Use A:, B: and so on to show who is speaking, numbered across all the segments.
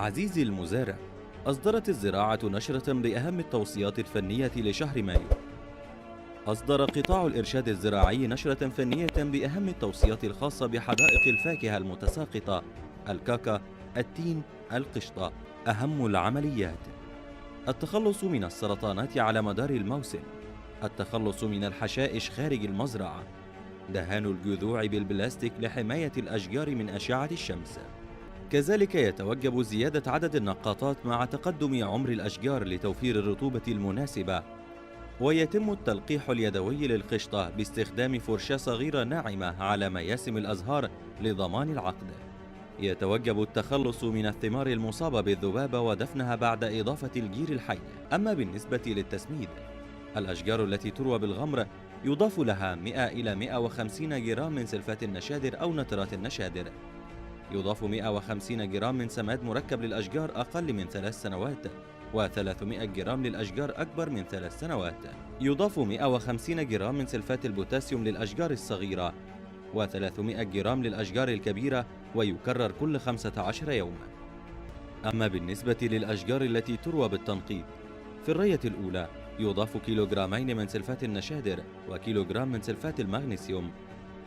A: عزيزي المزارع، أصدرت الزراعة نشرة بأهم التوصيات الفنية لشهر مايو. أصدر قطاع الإرشاد الزراعي نشرة فنية بأهم التوصيات الخاصة بحدائق الفاكهة المتساقطة، الكاكا، التين، القشطة. أهم العمليات: التخلص من السرطانات على مدار الموسم، التخلص من الحشائش خارج المزرعة، دهان الجذوع بالبلاستيك لحماية الأشجار من أشعة الشمس. كذلك يتوجب زيادة عدد النقاطات مع تقدم عمر الأشجار لتوفير الرطوبة المناسبة. ويتم التلقيح اليدوي للقشطة باستخدام فرشاة صغيرة ناعمة على مياسم الأزهار لضمان العقد. يتوجب التخلص من الثمار المصابة بالذبابة ودفنها بعد إضافة الجير الحي. أما بالنسبة للتسميد، الأشجار التي تروى بالغمر يضاف لها 100 إلى 150 جرام من سلفات النشادر أو نترات النشادر. يضاف 150 جرام من سماد مركب للأشجار أقل من 3 سنوات، و300 جرام للأشجار أكبر من 3 سنوات. يضاف 150 جرام من سلفات البوتاسيوم للأشجار الصغيرة، و300 جرام للأشجار الكبيرة، ويكرر كل 15 يوما. أما بالنسبة للأشجار التي تروى بالتنقيط، في الرية الأولى يضاف كيلوغرامين من سلفات النشادر وكيلوغرام من سلفات المغنيسيوم.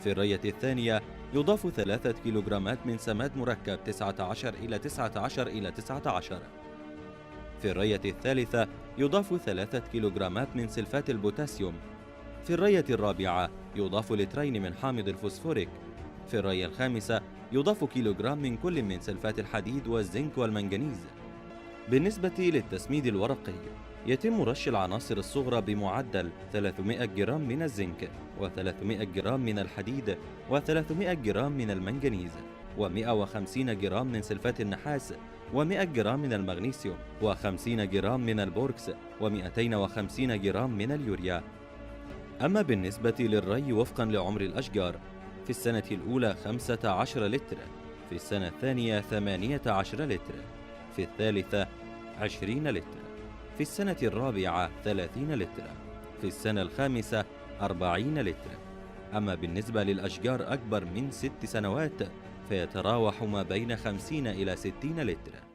A: في الرية الثانية يضاف 3 كيلوغرامات من سماد مركب 19 إلى 19 إلى 19. في الرية الثالثة يضاف 3 كيلوغرامات من سلفات البوتاسيوم. في الرية الرابعة يضاف 2 لتر من حامض الفوسفوريك. في الرية الخامسة يضاف كيلوغرام من كل من سلفات الحديد والزنك والمنجنيز. بالنسبة للتسميد الورقي، يتم رش العناصر الصغرى بمعدل 300 جرام من الزنك و300 جرام من الحديد و300 جرام من المنجنيز و150 جرام من سلفات النحاس و100 جرام من المغنيسيوم و50 جرام من البوركس و250 جرام من اليوريا. أما بالنسبة للري وفقا لعمر الأشجار، في السنة الأولى 15 لتر، في السنة الثانية 18 لتر، في الثالثة 20 لتر، في السنة الرابعة 30 لتر، في السنة الخامسة 40 لتر. أما بالنسبة للأشجار أكبر من 6 سنوات فيتراوح ما بين 50 إلى 60 لتر.